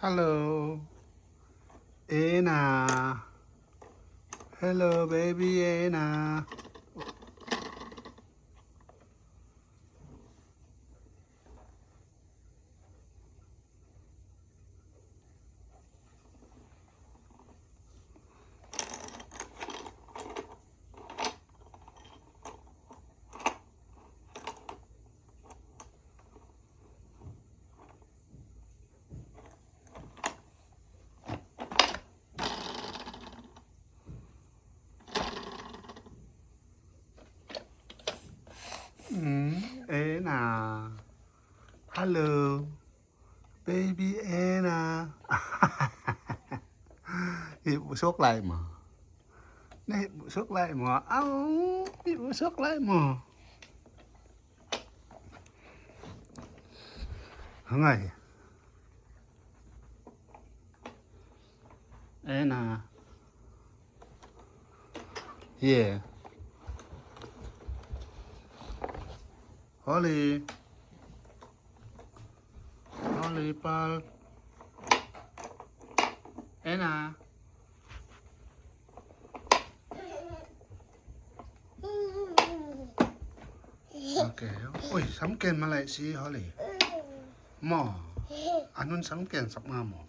Hello, Anna. Hello, baby Anna. ອືມ ເອນາ Hello baby Anna. ເຮັດບໍ່ສົກຫຼາຍໝໍ ເຮັດບໍ່ສົກຫຼາຍໝໍ ເອົ້າ ເຮັດບໍ່ສົກຫຼາຍໝໍ. ເຮັດຫຍັງ Anna? Yeah. Holly. Holly, Paul. Anna. ໂອເຄ ໂອ້ຍ ສຳແກນມາໄຫຼຊິ ຮໍລີ ໝໍ ອານຸນສຳແກນສັບມາໝໍ.